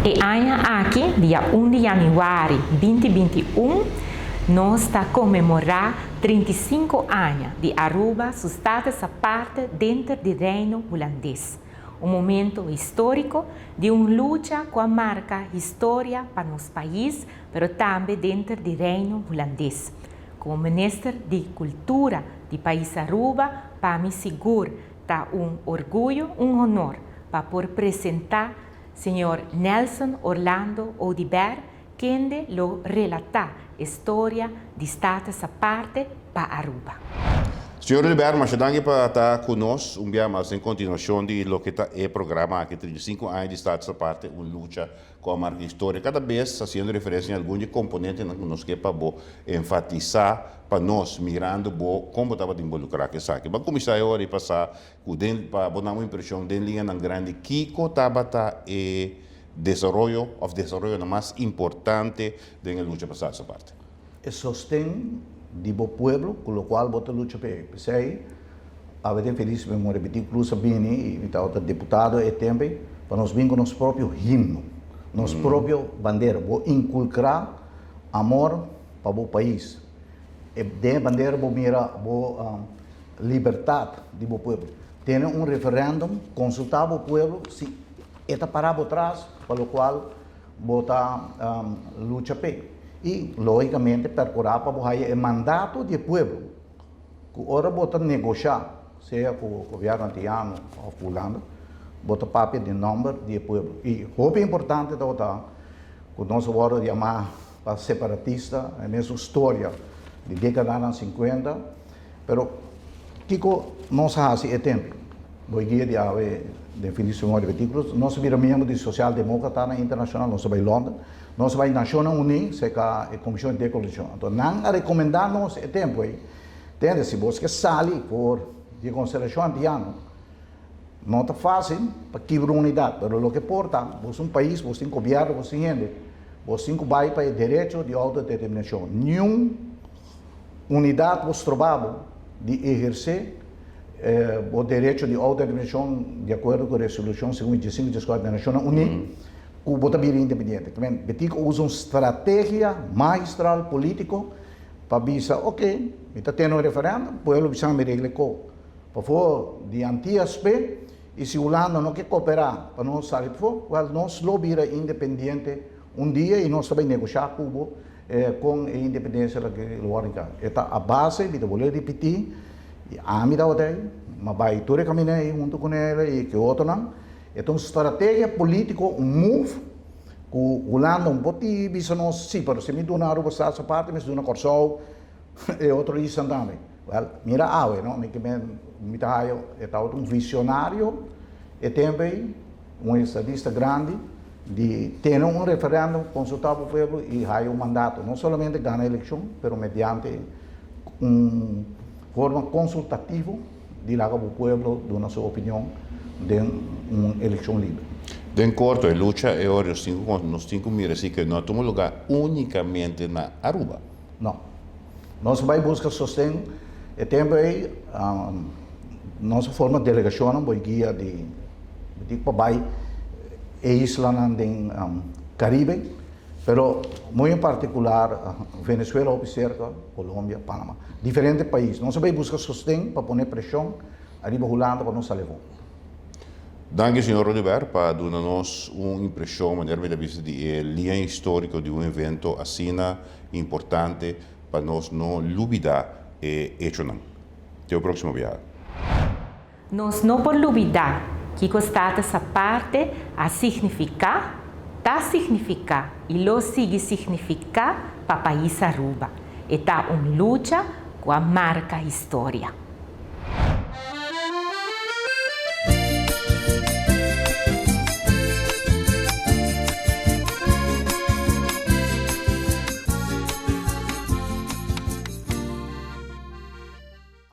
E aña aki, dia 1 di januari 2021, nos ta conmemora 35 aña di Aruba su Status Aparte denter di Reino Hulandes. Un momento historico di un lucha cu a marca historia pa nos pais, pero tambe denter di Reino Hulandes. Como Minister di Cultura di pais Aruba, pa mi sigur ta un orguyo, un honor pa por presenta Señor Nelson Orlando Oduber, kende lo relata historia di Status Aparte pa Aruba. Señor Oduber, masha danki pa ta cu nos un biaha mas den continuacion di loke ta e programa aki, 35 aña di Status Aparte, un lucha cu a marca historia. Cada bes haciendo referencia na algun di e componentenan cu nos ke pa bo enfatisa pa nos, mirando bo con bo tabata involucra cu esaki. Ban cuminsa e ora y pasa cu den pa bo nan un impresion den liñanan grandi kico tabata e desaroyo of desaroyonan mas importante den e lucha pa Status Aparte. E sosten di bo pueblo cu locual bo ta lucha p'e. P'esey, awe den felis memoria Betico Cruz a bini y mi tabata diputado e tempo ey, pa nos bin cu nos propio himno, nos propio bandera. Bo inculcra amor pa bo pais. E den e bandera bo mira bo libertad di bo pueblo. Tene un referendum, consulta bo pueblo si e ta para bo tras pa locual bo ta lucha p'e. Y logicamente percura pa bo haya e mandato di e pueblo cu ora bo ta negosha, sea cu gobierno Antiano of cu Hulanda, bo ta papia den nomber di e pueblo. Y hopi importante tabata cu nos a wordo yama pa separatista, e mesun storia di decadanan 50, pero kico nos a haci e tempo? Bo e guia di awe den fin di señor Betico Cruz, nos a bira miembro di Social Democratanan Internacional, nos a bay London, nos a bay Nacionnan Uní cerca e Comision di Decolonizacion. Anto nan a recomenda nos e tempo ey, tende, si bos ke sali for di e Constelacion Antiano, no ta facil pa kibra un unidad, pero loke por ta, bos un pais, bos tin gobierno, bos tin hende, bos tin cu bay pa e derecho di autodeterminacion. Niun unidad por stroba bo di eherce bo derecho di autodeterminacion di acuerdo cu resolucion segun 15 14 di Nacionnan Uní, cu bo ta bira independiente. Betico usa un strategia magistral politico pa bisa, ok, mi ta tene un referendum, pueblo bisa mi regla e co. Pafó di Antias p'e, y si Hulanda no ke cooperá pa nos sali pafó, wel nos lo bira independiente un dia y nos ta bay negoshá cu bo con e independencia lo ke lo wòrdu hinká. E ta a base, mi ta bolbe ripití, y ami tabata ei, m'a bay tur e caminda ei hunto cu nel y cu e otronan, e ta un strategia politico, un move cu Hulanda un por tin bisa nos, si, pero si mi duna Aruba Status Aparte, mi mester duna Kòrsou, e otro isla tambe. Wel, mira awe, no? Mi ke men, mi ta haya e tabata un visionario e tempo ei, un estadista grandi, di tene un referendum, consulta bo pueblo y haya un mandato. No solamente gana eleccion, pero mediante un forma consultativo di laga bo pueblo duna su opinion den un eleccion libre. Den corto, e lucha e ora nos tin cu nos tin cu mira si ke no a tuma lugar unicamente na Aruba. No. Nos a bai buska sosten e tempu ei, nos a forma delegacionnan bo e guia di di pa bai e islanan den Caribe, pero muy en particular Venezuela hopi cerca, Colombia, Panama, diferente pais. Nos a bai buska sosten pa pone presion ariba Hulanda pa nos sali afó. Danki señor Oduber pa duna nos un impresion manera mi ta bisa di e liña historico di un evento asina importante pa nos no lubida e echonan. Te e proximo biaha. Nos no por lubida kico Status Aparte a significa, ta significa y lo sigui significa pa pais Aruba. E ta un lucha cu a marca historia.